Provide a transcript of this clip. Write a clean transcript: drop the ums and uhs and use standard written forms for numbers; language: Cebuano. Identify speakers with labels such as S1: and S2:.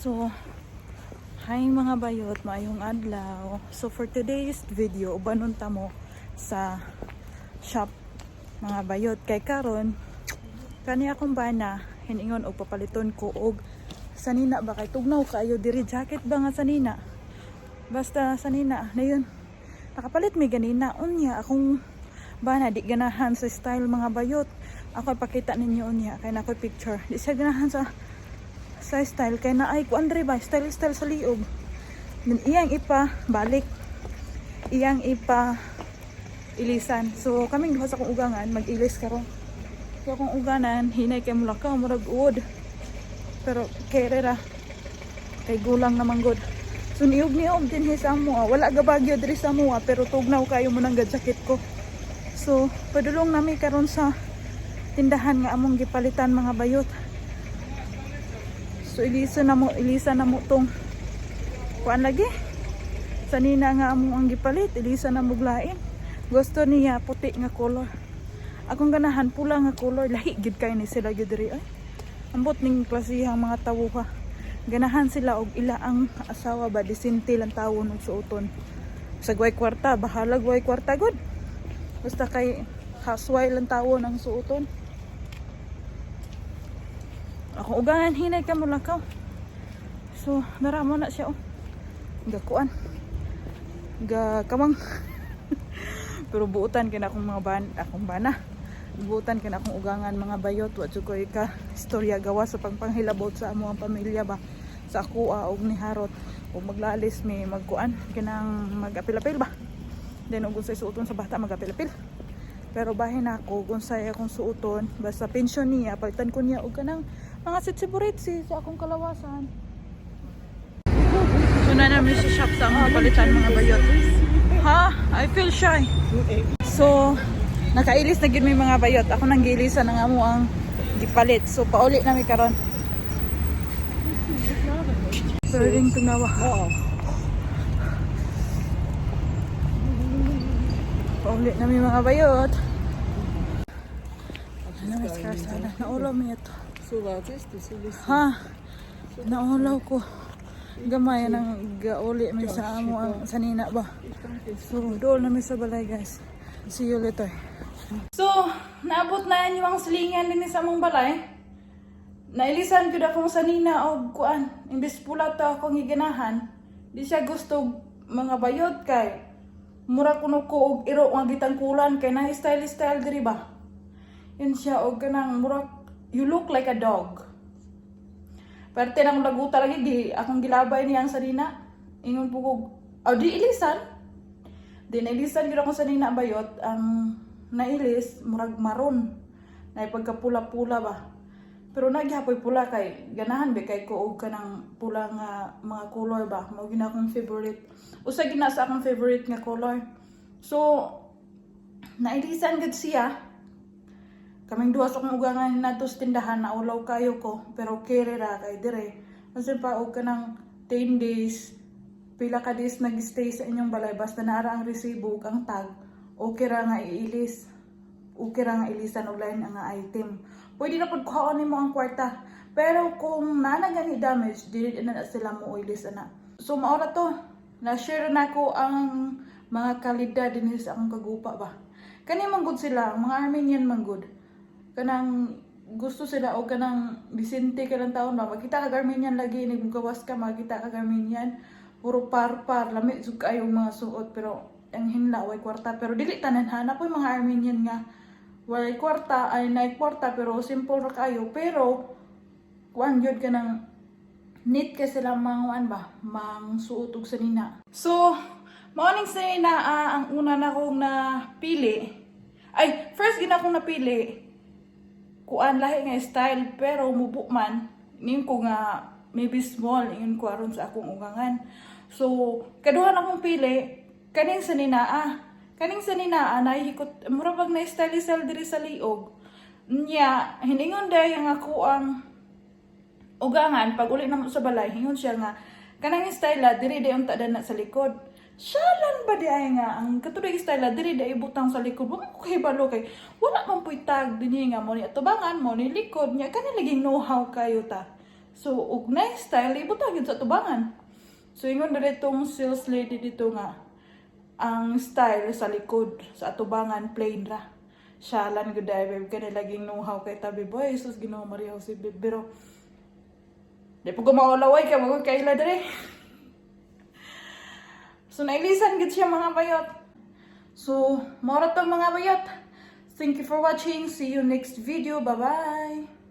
S1: So, hi mga bayot, maayong adlaw. So for today's video, ubanon ta mo sa shop, mga bayot, kay karon kani akong bana hiningon og papaliton ko og sanina ba, kay tugnaw kaayo diri. Jacket ba nga sanina, basta sanina na yun. Nakapalit mi ganina. Unya akong bana di ganahan sa style, mga bayot. Ako ipakita ninyo unya kay na ako'y picture. Di siya ganahan sa style kay naay kuan diri ba, style style sa liog. Then iyang ipa balik, iyang ipa ilisan. So kaming duha sa akong ugangan mag-ilis karon. Kaya akong uganan hinay kay mulakaw, murag uod, pero kere ra kay gulang naman gud. So niyog niyog din sa amoa. Wala gabagyo diri sa amoa, pero tugnaw kayo mo nang jacket ko. So padulong nami karon sa tindahan nga among gipalitan, mga bayot. So ilisa na mo tong kuan lagi. Sanina nga among ang gipalit, ilisa na mo lain. Gusto niya puti nga color. Akong ganahan pula nga color. Lahi gid kay ni sila gyud diri ay. Ambot ning klasehang mga tawuha. Ganahan sila og ila ang asawa ba, disente lang tawon og suoton. Sa way kwarta, bahalag way kwarta gud. Basta kay hasway lang tawon ang suoton. Ako ugangan hinay ka mo lakaw. So, naramo na siya oh. Gakuan. Ga kamang. Pero buutan kay na akong mga ban, akong bana. Buutan kay na akong ugangan, mga bayot, wa jud koy ka istorya gawa sa pangpanghilabot sa amo ang pamilya ba. Sa ako og ni Harot og maglalis mi, magkuan kanang magapil-apil ba. Then og unsay suoton sa bata, magapil-apil. Pero bahin ako kung say akong suoton, basta pension niya, palitan ko niya og kanang mga sitsiburitsi sa akong kalawasan. So na namin sa shop sa mga palitan, mga bayot. Ha? I feel shy. So, nakailis na gid mi, mga bayot. Ako nang giilisan ang amo ang gipalit. So, pauli nami karon. Pwedeng tunawa.
S2: Oo.
S1: Pauli nami, mga bayot. Ano, Miss Carsada? Naulaw mi ito. Ha? Naulaw ko. Gamay nang gauli mi sa amo ang sanina ba. So, doon namin sa balay, guys. See you later. So, naabot na inyo ang silingan din sa among balay. Nailisan ko na akong sanina og kuan. Imbes pula to akong giganahan. Di siya gusto, mga bayot, kay mura kuno ko og iro nga gitangkulan kay na style style diri ba. Yun siya og kanang mura you look like a dog. Pero tinang laguta lagi gi akong gilabay niyang sanina. Ingon po ko, oh, di ilisan. Di nailisan gyud akong sanina, bayot. Ang nailis murag maroon. Na pagkapula-pula ba. Pero nagyapoy pula kay ganahan ba kay ko og kanang pula nga mga color ba. Mao gyud akong favorite. Usa gyud na sa akong favorite nga color. So nailisan gud siya. Kaming duha sa akong ugangan nato sa tindahan, naulaw kayo ko, pero kere ra kay dire. Kasi pa og kanang 10 days, pila ka days nag-stay sa inyong balay, basta naara ang resibo ug ang tag, okay ra nga iilis. Okay ra nga ilisan og lain nga item. Pwede na pud kuhaon nimo ang kwarta. Pero kung naa gani damage, dili na na sila mo ilis ana. So mao ra to. Na-share na ko ang mga kalidad din sa akong kagupa ba. Kani man gud sila, mga Armenian man gud. Kanang gusto sila og kanang disente ka lang taon ba. Makita ka Armenian lagi ni gawas ka, makita ka Armenian. Puro par-par, lami jud kaayo mga suot, pero ang hinla way kwarta, pero dili tanan ha. Na mga Armenian nga way kwarta ay nay kwarta, pero simple ra kayo, pero kuan gyud kanang neat kay sila mga ba mang suot og sanina. So mao ning sanina ang una na kong napili. Ay, first gina akong napili kuan, lahi nga style, pero mubo man ning ko nga maybe small, ingon ko aron sa akong ugangan. So kaduha na akong pili kaning sanina ah. Kaning sanina ah, nahihikot mura bag na style style diri sa liog. Nya hiningon day ang ako ang ugangan pag uli na mo sa balay, hingon siya nga kanang style ah, diri day unta na sa likod. Siyalan ba di ay nga ang katuloy style ah, diri day ibutang sa likod? Wa man ko kahibalo kay wala man puy tag dinhi nga mo ni atubangan mo ni likod niya. Kani laging know-how kayo ta. So og nice style ibutang gyud sa tubangan. So ingon diri tong sales lady dito nga ang style sa likod, sa atubangan plain ra. Siyalan gud ay, babe, kani laging know-how kay tabi boy. Sus, Ginoo, Maria Jose, babe, pero di po ko maulaway kay wag ko kaila diri. So nailisan gid siya, mga bayot. So, mao ra to, mga bayot. Thank you for watching. See you next video. Bye-bye.